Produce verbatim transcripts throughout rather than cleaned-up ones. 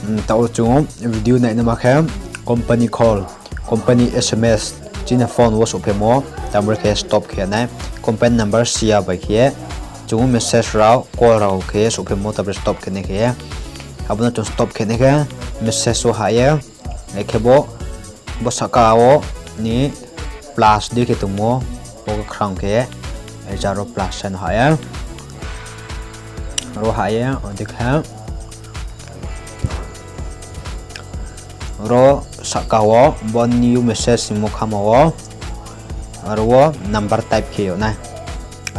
Taoh chung video nainaima khe company call, company S M S chini phone wo souhphaimo, taoh brekhe stop khe nai. Company number si ya bai khe chung message rao, call rao khe souhphaimo, taoh brekhe stop khe nai khe. Abo no chung stop khe nai khe message wo hah ye, akhe bo, bo sahka wo ni plus dei khe tongmo, bo khe khrang khe, ja ro plus sign hah ye. Ro hah ye, ode khe ro sahka wo bo new message hingmo khama wo, aro wo number type khe yag nai.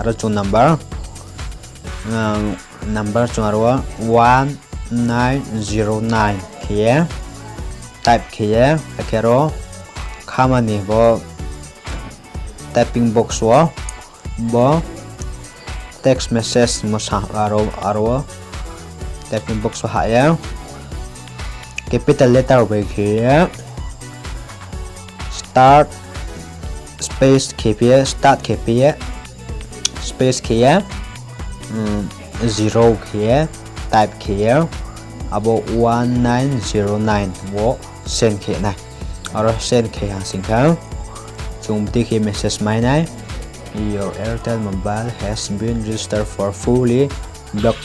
Aro chung number, number chung aro wo one nine zero nine khe ye type khe ye, akhe ro khama ni bo typing box wo bo text message hingmo sa, aro, aro wo typing box wo hah ye capital letter bai khe ye start, space khe phi ye, start khe phi ye, space khe ye, zero khe ye, type khe ye, abo one nine zero nine wo send khe nai. Aro send khe ha sing khe, chung bdi khe message mai nai, Your Airtel mobile has been registered for fully block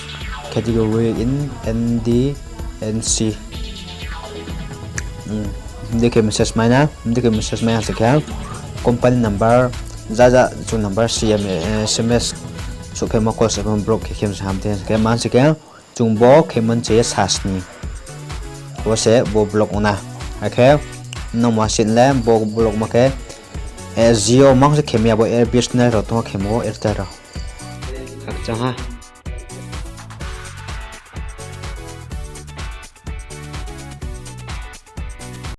category in N D N C. Bdi khe message mai na, bdi khe message mai ha sing khe, company number, ja ja chung number si ya, S M S souhphaimo, call souhphaimo block khe khe mse ham the khe man sing khe, chung bo khe man se sasni. Bo se bo block ong na. Akhe nangma sin le bo block ma khe, Jio mang se khe mi ya, bo B S N L rao tongmo khemo Airtel rao. Khakchang ha.